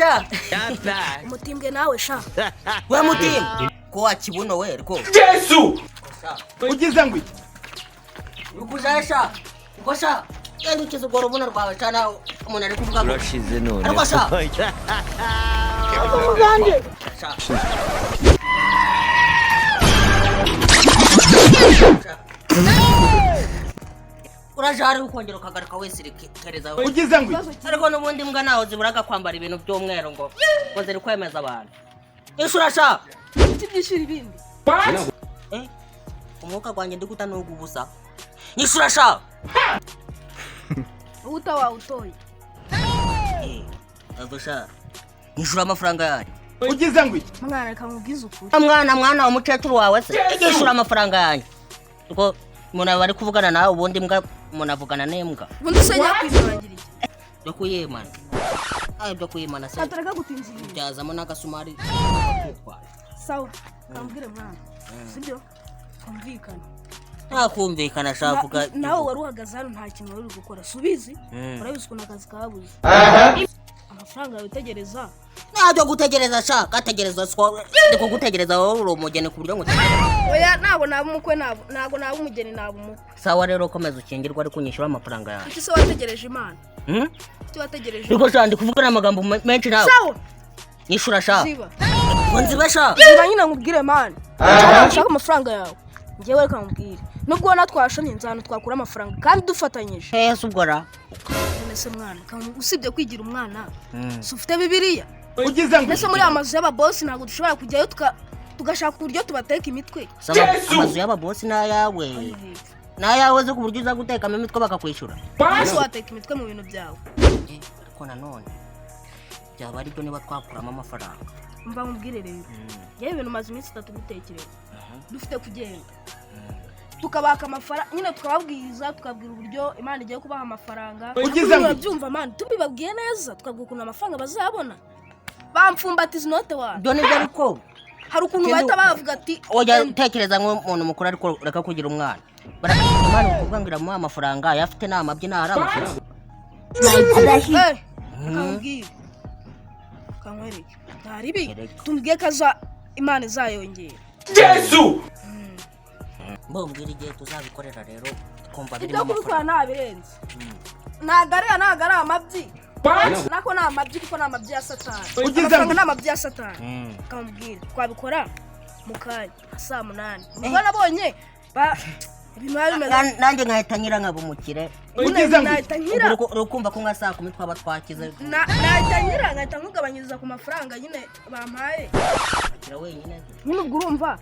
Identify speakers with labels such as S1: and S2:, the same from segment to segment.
S1: Sha.
S2: Umutimbwe nawe sha.
S1: We mutima ko wakibuno we rwo.
S3: Yesu!
S1: Sha.
S3: Ugize ngo iki?
S1: Uri kujayo sha? Uko sha? Genda ukize urwo rubuno rwawe sha, nawe umuntu ari kuvuga ngo
S4: Urashize none.
S1: Ariko sha. Sha. Sha. Uraje hari ukongera ukagaruka wesirikereza.
S3: Ugize ngo iki?
S1: Ariko n'ubundi mbwa ntaho ziburaga kwambara ibintu by'umweru ngo ziri kwemeza abantu. Ishura sha.
S2: Kuki byishira ibindi?
S1: Eh, umwuka gwanjye ndi guta nugu ubusa. Nyishura sha.
S2: Uwo utawawutoye.
S1: Eh, avo sha. Nyishura amafaranga yanjye.
S3: Ugize ngo iki?
S2: Mwana, reka nkubwize ukuri.
S1: Mwana wa mukecuru wawe se. Nyishura amafaranga yanjye. Kuko umuntu aba ari kuvugana nawe, ubundi mbwa umuntu avugana n'imbwa.
S2: Ubundi se nyakwizirangira iki?
S1: Byo kuyimana. Ay, byo kuyimana se.
S2: Katareka gutinza ibintu.
S1: Byazamo n'agasumari kwitwara.
S2: Sawa, kambwire mwana, sibyo? Twumvikane.
S1: Nta kumvikana sha, vuga.
S2: Nawe wari uhagaze hano, nta kintu wari uri gukora, subizi? Urabizi ukuntu akazi kabuze, amafaranga yawe utegereza.
S1: Ntabyo gutegereza sha, gategereza swa. Ndi kugutegereza wowe uri umugeni ku buryo ngutegereza.
S2: Oya, ntabwo naba umukwe, ntabwo naba umugeni, naba umukwe.
S1: Sawa rero, komeza ukingirwa ariko unyishyura amafaranga yawe.
S2: Kuki se wategereje Imana?
S1: Hmm?
S2: Kuki wategereje?
S1: Ariko sha, ndi kuvugana amagambo menshi nawe.
S2: Sawa.
S1: Nyishura sha.
S2: Ziba.
S1: Ngo nzibe sha?
S2: Ziba nyine nkubwire mani, ushaka amafaranga yawe. Njyewe reka nkubwire, nubwo ubona twashonye, nzi ahantu twakura amafaranga kandi dufatanyije.
S1: Hehe se ubwo ra?
S2: None se mwana, usibye kwigira umwana, si ufite Bibiliya?
S3: Ugize ngo
S2: Mbese
S3: iki?
S2: muri aya mazu y'ababosi ntabwo dushobora kujyayo tugashaka uburyo tubateka imitwe?
S1: Saba amazu y'ababosi n'ayawe. N'ayawe zo ku buryo uza gutekamo imitwe bakakwishyura.
S2: Mbese wateka imitwe mu bintu byawe?
S1: Eh, ariko nanone byaba aribyo niba twakuramo amafaranga.
S2: Mva nkubwire rero, yewe, ibintu maze iminsi 3 mbitekereza. Dufite kugenda tukabaka amafaranga nyine, tukababwiriza, tukabwira uburyo Imana igiye kubaha amafaranga.
S3: Ugize ngo iki?
S2: Urabyumva mani? Tubibabwiye neza, tukabwira ukuntu amafaranga bazayabona, bamfumbatiza inote wawe.
S1: Ibyo nibyo ariko
S2: Hari ukuntu bahita bavuga ati
S1: ujya utekereza nk'umuntu mukuru, ariko reka kugira umwana. Imana ukuvuga ngo iramuha amafaranga, ayafite ni amabyi ntari amafaranga.
S2: "Eh, reka nkubwire, kankwereke ntaribi."
S1: Nyereka.
S2: Tumubwiye ko aza Imana izayongera.
S3: Yesu!
S1: Mbabwira igihe tuzabikorera rero, twumva birimo
S2: Ibyo kubikora
S1: amafaranga.
S2: ntabirenze, ntabwo ari ntabwo ari amabyi, nako ni amabyi kuko ni amabyi ya Satani.
S3: Ugize
S2: Amafaranga
S3: ngo
S2: ni amabyi ya Satani. Kamubwira twabikora mu kanya nka saa 8, nibwo nabonye ibintu biba bimeze.
S1: Nanjye nkahita nyira nkaba umukire.
S3: Ugize ngo iki?
S2: Nahita nkira.
S1: Ubwo uri kumva ko nka saa 10 twaba twakize.
S2: Nahita nkira, nkahita nkugabanyiriza ku mafaranga nyine bampaye.
S1: Akira wenyine.
S2: Nyine ubwo urumva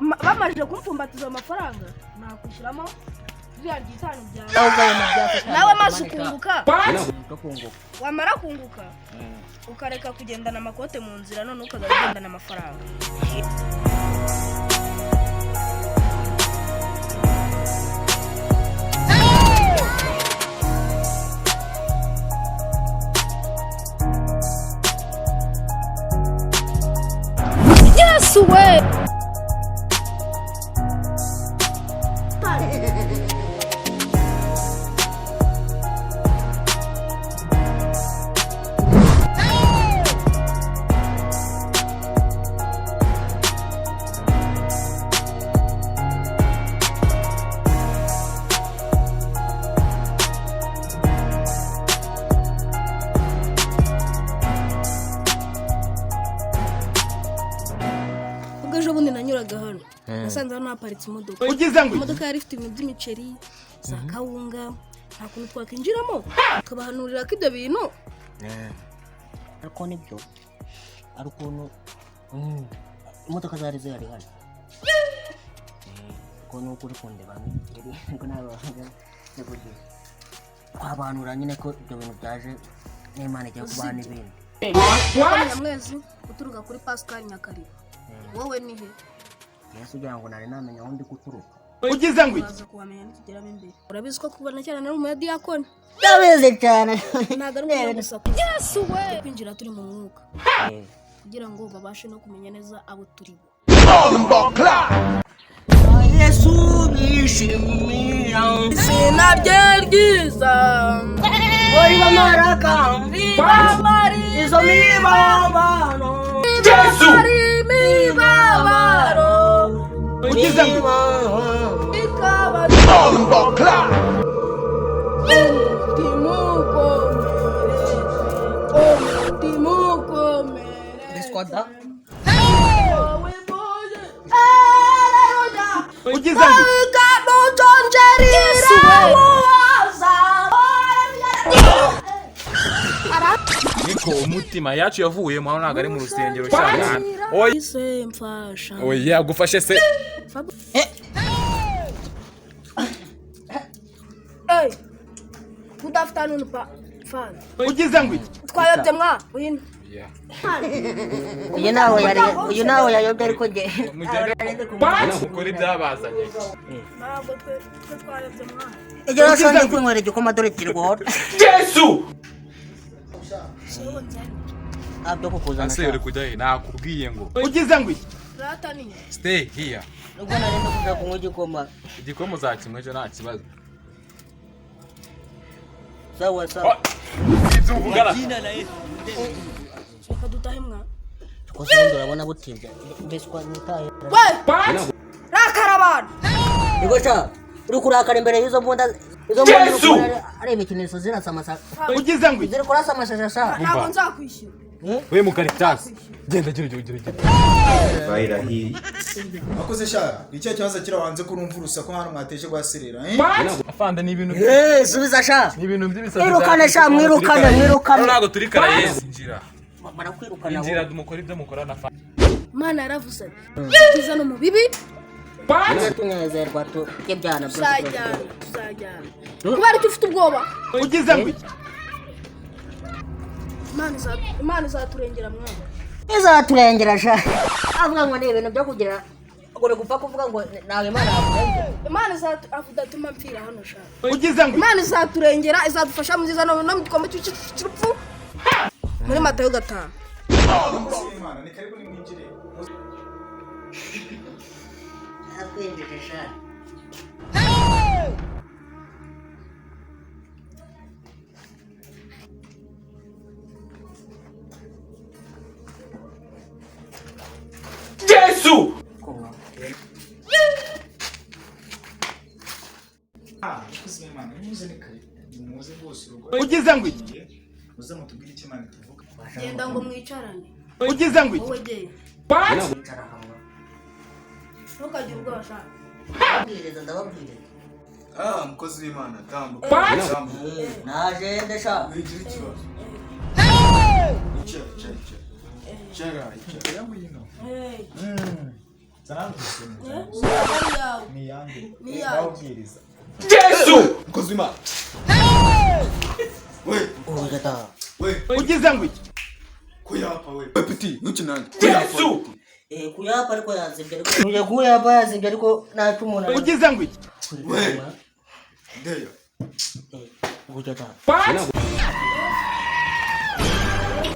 S2: bamajije kumfumbatiza ayo mafaranga, nakwishyuramo ririya ry'itanu byawe.
S1: Ahubwo ayo mabyi ya Satani
S2: Nawe maze
S1: kumanika.
S2: ukunguka.
S1: Byo kunguka.
S2: Wamara kunguka, ukareka kugendana amakote mu nzira, none ukazajya ugendana amafaranga. Yesu we! Ubwo ejo bundi nanyuraga hano, nasanze hano haparitse imodoka.
S3: Ugize ngo iki?
S2: Imodoka yari ifite ibintu by'imiceri, za kawunga. Nta kuntu twakwinjiramo tukabahanurira ko ibyo bintu?
S1: Ariko nibyo, ari ukuntu imodoka zari zihari hano, ariko nuko uri kundeba ngo nawe twabanura nyine ko ibyo bintu byaje n'Imana igiye kubaha n'ibindi.
S2: Nyamwezi uturuka kuri Pascal Nyakariba, wowe ni he?
S1: Yesu, ugira ngo nari namenya aho ndi guturuka?
S3: Ugize ngo iki?
S2: Uraza kuhamenya nitugeramo imbere. Urabizi ko kuva na kera nari umuyadiyakoni.
S1: Ndabizi cyane.
S2: Ntabwo ari umwanya gusa. Yesu we! Kwinjira turi mu mwuka kugira ngo babashe no kumenya neza abo turi bo.
S1: Yesu bishimira.
S2: Izina rye ryiza.
S1: Ribamaraka izo mibabaro.
S3: Yesu!
S2: Imibabaro
S3: Ugize ngo
S2: ikaba umutima ukomeretse, umutima ukomeretse.
S1: Biswada.
S2: Wowe mbuye. Haleluya.
S3: Ugize ngo
S4: Niko umutima yacu yavuyemo hano ntabwo ari mu rusengero cyane. Oya.
S2: Ise mfasha.
S4: Oya agufashe se.
S2: Hey, good afternoon, pa fan.
S3: Ugize ngo iki?
S2: Twayobye mwa, wino.
S1: Uyu nawe yari, uyu nawe yayobye, ariko nge
S4: Mugende mukore ibyabazanye.
S2: Ntabwo twe twayobye mwa.
S1: Igihe nashonje kwinywera igikoma dore kiri guhora.
S3: Yesu!
S1: Ntabyo kukuzana.
S4: Ase uri kujya he? Nakubwiye ngo
S3: Ugize ngo iki?
S2: Rata ni.
S4: stay here.
S1: Nubwo nari ndi kuja kunywa igikoma.
S4: Igikoma uzakinywa ejo nta kibazo.
S1: Sawa sawa.
S4: Ibyo uvugana.
S2: Reka dutahe mwa.
S1: Kose ubundi urabona butibye mbese nitaye.
S2: We! Rakara abantu.
S1: Niko sha uri kurakara imbere y'izo mbunda, izo mbunda uri
S3: Yesu!
S1: kubona ari ibikinisho zirasa amasa.
S3: Ugize ngo iki?
S1: Ziri kurasa amashasha sha.
S2: Ntabwo nzakwishyura.
S4: We mukaritasi. Genda gira gira gira gira.
S5: Wakoze sha, ni cya kibazo kira wanze ko urumva urusaku hano mwateje rwaserera, eh?
S4: Afande ni ibintu
S1: Eh, subiza sha.
S4: ni ibintu by'ibisazi.
S1: Mwirukane sha, mwirukane, mwirukane.
S4: Ntabwo turi karayesi. Injira.
S1: Barakwirukana.
S4: Injira mukora ibyo mukora na afande.
S2: Imana yaravuze ati byiza no mu bibi.
S1: Tujye tunezerwa turye byana byose.
S2: Tuzajyana, tuzajyana. Kubera ko ufite ubwoba.
S3: Ugize ngo iki?
S2: Imana izaturengera mwana.
S1: Izaturengera sha. Avuga ngo ni ibintu byo kugira ngo uri gupfa kuvuga ngo nawe Imana yakurengera.
S2: Imana izadatuma mpfira hano sha.
S3: Ugize ngo iki?
S2: Imana izaturengera, izadufasha mu byiza no mu gikombe cy'urupfu. Muri Matayo 5.
S5: Imana, ni karibu nimwinjire.
S1: Akwinjije sha.
S3: Yesu!
S5: Ah, mukozi w'Imana, nimuze ni karibu. Nimuze rwose urugo.
S3: Ugize ngo iki?
S5: Muze mutubwire icyo Imana ituvuga.
S2: Genda ngo mwicarane.
S3: Ugize ngo iki?
S2: Wowe genda.
S1: Icara hamwe.
S2: Ntukagire ubwoba sha.
S1: Ndababwiriza, ndababwiriza.
S5: Ah, mukozi w'Imana, tambuka. Tambuka.
S1: Naje nde sha.
S5: Wigira ikibazo. Icara, icara, icara. Icara, icara. Yangu yino.
S2: Hey.
S5: Zana dusome.
S2: Eh? Ari yawe.
S5: Ni yange.
S2: Ni yanjye.
S5: Ndababwiriza.
S3: Yesu!
S5: Mukozi w'Imana. We,
S1: Uyu da.
S5: we,
S3: Ugize ngo iki?
S5: kuyapa we. We piti, ntukinange.
S3: Yesu!
S1: Eh, kuyapa ariko yazibye, ariko uyu kuyapa yazibye, ariko nacu umuntu
S3: Ugize ngo iki?
S5: We. Ndeyo.
S1: Uyu da.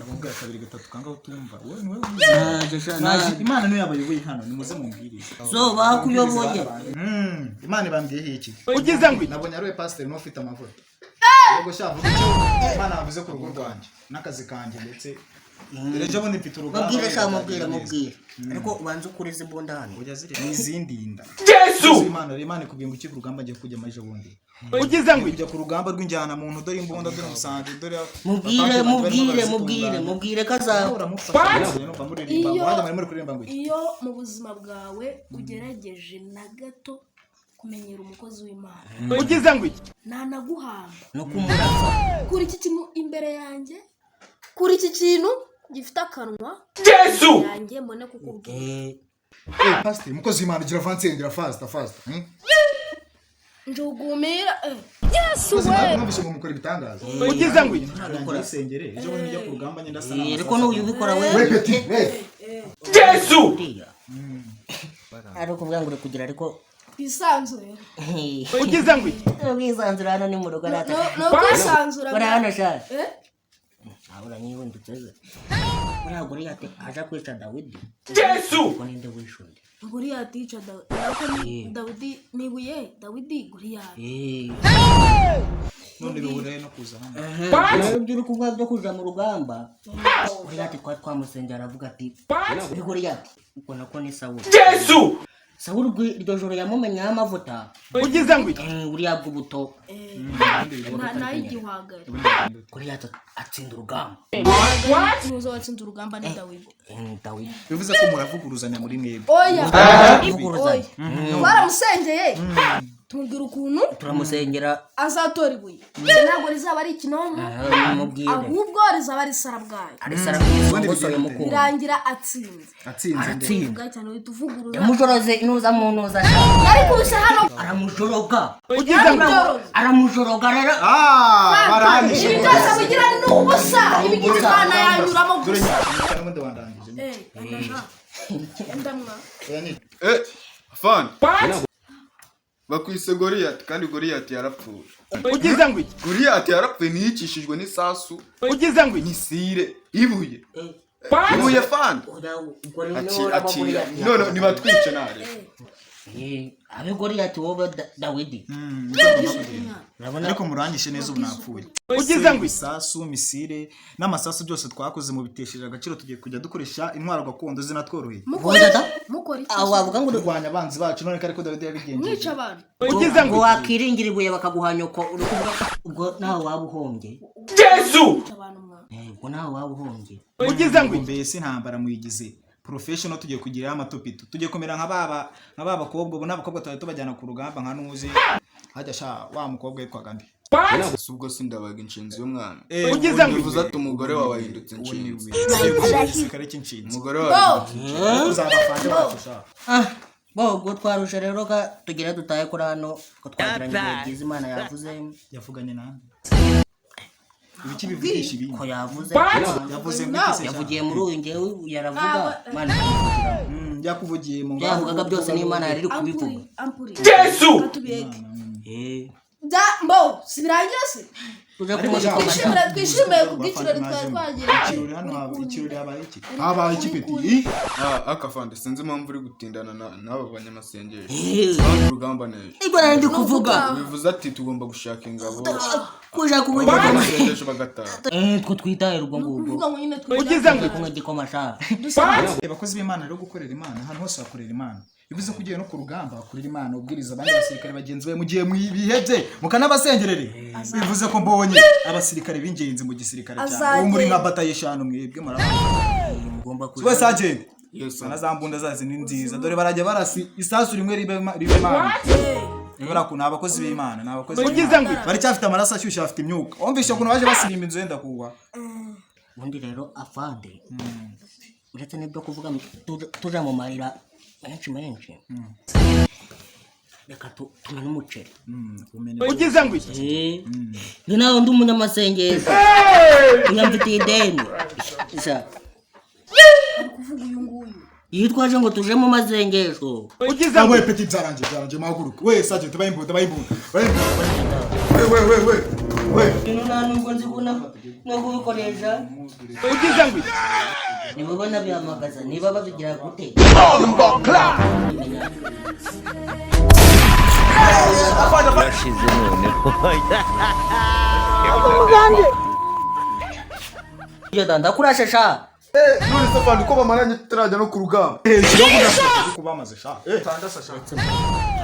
S5: Avuga kabiri gatatu kanga utumva. Wowe niwe
S1: Naje sha, naje.
S5: Imana niyo yabayoboye hano, nimuze mumbwirize.
S1: So bakuyoboye.
S5: Imana ibambwiye iki?
S3: Ugize ngo iki?
S5: Nabonye ari we pasiteri niwe ufite amavuta. Yego sha, vuga icyo Imana yavuze ku rugo rwanjye n'akazi kanjye ndetse. Dore ejo bundi mfite urugamba.
S1: Mubwire sha, mubwire, mubwire. Ariko ubanze ukurize imbunda hano.
S5: Oya ziri n'izindi nda.
S3: Yesu!
S5: Imana rero, Imana ikubwiye ngo iki ku rugamba ngiye kujya ejo bundi.
S3: Ugize ngo iki?
S5: Kujya ku rugamba rw'injyana muntu, dore imbunda, dore umusambi, dore
S1: Mubwire, mubwire, mubwire, mubwire kaza.
S5: Uramufasha numva muririmba ngo hajya muri kuririmba ngo iki?
S2: Iyo mu buzima bwawe ugerageje na gato kumenyera umukozi w'Imana,
S3: Ugize ngo iki?
S2: nanaguhamba.
S1: No kumurasa.
S2: Kuri iki kintu imbere yanjye, kuri iki kintu gifite akanwa
S3: Yesu!
S2: yanjye mbone kukubwira.
S1: Eh,
S5: Eh, pasiteri, mukozi w'Imana, gira avance, gira fast fast.
S2: Njugumira.
S5: Yesu we. Numvise ngo mukora ibitangaza.
S3: Ugize ngo iki?
S5: Ntabwo isengere ejo bundi njya ku rugamba ngenda asa
S1: eh, ariko n'uyu ubikora we.
S5: We peti, we.
S3: Yesu!
S1: Uriya. Ari ukuvuga ngo uri kugira ariko
S2: Twisanzure.
S3: Ugize ngo iki?
S1: ubwisanzure hano ni mu rugo rata.
S2: Ni ukwisanzura.
S1: Uri hano sha.
S2: Eh?
S1: Ahora nyibundutse ze. Uriya Goliyati aja kwica Dawidi.
S3: Yesu!
S1: Ubwo ninde wishe undi?
S2: Goliyati yica Dawidi, nako ni Dawidi ni ibuye, Dawidi Goliyati.
S5: None bihuriye no kuza hano?
S1: Rero ibyo uri kuvuga byo kuja mu rugamba, Goliyati twari twamusengera, aravuga ati uri Goliyati, ubwo nako ni Sawuli.
S3: Yesu!
S1: Sawuli ubwo iryo joro yamumenyeho amavuta.
S3: Ugize ngo iki?
S1: Buriya bw'ubuto.
S2: N'ay'igihwagari.
S1: Goliyati atsinda urugamba.
S2: Nuza watsinze urugamba ni Dawidi.
S1: Dawidi.
S5: Bivuze ko muravuguruzanya muri mwebwe.
S2: Oya.
S1: Vuguruzanya.
S2: Oya, twaramusengeye, tumubwira ukuntu
S1: Turamusengera.
S2: azatora ibuye, ntabwo rizaba ari ikinonko,
S1: Mubwire.
S2: ahubwo rizaba ari sarabwayi.
S1: Ari sarabwayi mukuru.
S2: Birangira atsinze.
S5: Atsinze nde?
S1: Aratsinda.
S2: Vuga cyane, uhita uvuguruza.
S1: Yamujoroze inuza mu ntuza.
S2: Yari kubise hano.
S1: Aramujoroga.
S3: Ugize ngo
S2: Byoroze.
S1: Aramujoroga rero.
S5: Ah, baranyishe.
S2: Ibi byose wigira ni ubusa, ibi ngibi Imana yanyuramo
S5: Dore
S2: gusa.
S5: n'ubundi wandangije.
S2: Eh, ndamwa.
S5: Oya, ni
S6: Afande, bakwise Goliyati kandi Goliyati yarapfuye.
S3: Ugize ngo iki?
S6: Goliyati yarapfuye, ntiyicishijwe n'isasu,
S3: Ugize ngo iki?
S6: misire, ibuye. Ibuye, fande.
S1: Ubwo rero
S6: Ati
S1: niwe
S6: ati
S1: Goliyati.
S6: none nibatwice nare.
S1: Abe Goliyati, wowe Dawidi. Urabona.
S5: Ariko muranyishe neza, ubu napfuye.
S3: Ugize ngo iki?
S5: Isasu, misire n'amasasu byose twakoze mubitesheje agaciro, tugiye kujya dukoresha intwaro gakondo zinatworoheye.
S1: Vuga da.
S2: Mukora iki?
S1: Aho wavuga ngo
S5: Turwanya abanzi bacu, none ko ariko Dawidi yabigenjeje.
S2: Mwica abantu.
S3: Ugize ngo
S1: ngo wakiringira ibuye bakaguha nyoko, uri kuvuga ubwo nawe waba uhombye.
S3: Yesu!
S2: Mwica abantu mwa.
S1: Ubwo nawe waba uhombye.
S3: Ugize ngo iki?
S5: Mbese intambara muyigize professional, tugiye kugiraho amatopito, tugiye kumera nka baba nka ba bakobwa ubu n'abakobwa tuba tubajyana ku rugamba, nka nuzi hajya sha wa mukobwa yitwaga nde?
S6: Si ubwo sindabaga inshinzi y'umwana.
S3: Ugize ngo iki?
S6: Bivuze ati umugore wawe ahindutse inshinzi.
S5: Igisirikare cy'inshinzi.
S6: Umugore wawe ahindutse inshinzi.
S5: Uzabafande bacu sha.
S1: Ah, bo ubwo twarushe rero, ka tugire dutahe kuri hano ko twagiranye ibihe byiza, Imana yavuze.
S5: Yavuganye nande? Ibiki bivugisha ibindi?
S1: Ko yavuze.
S5: Yavuze ngo iki se sha?
S1: Yavugiye muri uyu, ngewe yaravuga, Imana ikamuvugira.
S5: Yakuvugiye mu
S1: Ibyo yavugaga byose n'Imana yari iri kubivuga.
S2: Ampuri, ampuri.
S3: Yesu!
S2: Katubiyeke.
S1: Eh,
S2: Bya mbo, si birangira se?
S1: Tuje kunywa igikoma.
S2: Twishimire, twishimiye kubw'ikirori twari twagira.
S5: Ikirori hano haba ikirori, habaye iki? Habaye iki, peti?
S6: Ah, akafande, sinzi impamvu uri gutindana n'aba banyamasengesho.
S1: Eh,
S6: Kandi urugamba neza.
S1: Nibwo nari ndi kuvuga.
S6: Bivuze ati tugomba gushaka ingabo.
S1: Kuja kunywa igikoma.
S6: Abanyamasengesho bagataha.
S1: Two twitaye urwo ngurwo.
S2: Kuvuga ngo nyine
S3: Ugize ngo iki?
S1: Kunywa igikoma sha.
S5: Abakozi b'Imana rero, gukorera Imana ahantu hose bakorera Imana, bivuze ko ugiye no ku rugamba bakorera Imana, ubwiriza abandi basirikare bagenzi bawe mu gihe mwibihebye mukanabasengerere, bivuze ko mbonye abasirikare b'ingenzi mu gisirikare cyane, ubu muri nka bataye 5 mwebwe murabona.
S1: Mugomba kuja.
S5: We sergeant.
S6: Yes, sir.
S5: Na za mbunda zazi ni nziza, dore barajya barasi isasu rimwe ribe ribe Imana. Buriya ukuntu abakozi b'Imana ni abakozi
S3: Ugize
S5: b'Imana.
S3: ngo iki?
S5: Baracyafite amaraso ashyushye, bafite imyuka, wumvishe ukuntu baje basirimba inzu yenda kugwa.
S1: Ubundi rero afande, uretse n'ibyo kuvuga tuja mu mayira menshi menshi, reka tumene umuceri.
S3: Ugize ngo iki?
S1: Ni nawe ndi umunyamasengesho, uyamfitiye ideni sha.
S2: Ari kuvuga uyu nguyu.
S1: Yitwaje ngo tuje mu masengesho.
S3: Ugize ngo
S5: We peti, byarangiye, byarangiye, muhaguruke. We sergeant, bayimbunda, bayimbunda, bayimbunda.
S6: We we we we we.
S1: Ibintu nta nubwo nzi kuna no kubikoresha.
S3: Ugize ngo iki?
S1: Nibo banabihamagaza niba babigira gute.
S7: Urashize noneho.
S1: Iyo da ndakurashe sha.
S6: None se afande, uko bamaranye tutarajya no ku rugamba?
S5: Kubamaze sha.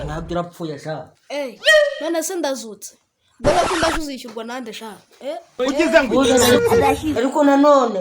S1: Ntabyo, urapfuye sha.
S2: Eh, none se ndazutse. Dore ko ndaje, uzishyurwa nande sha? Eh,
S3: Ugize ngo iki?
S1: Ariko nanone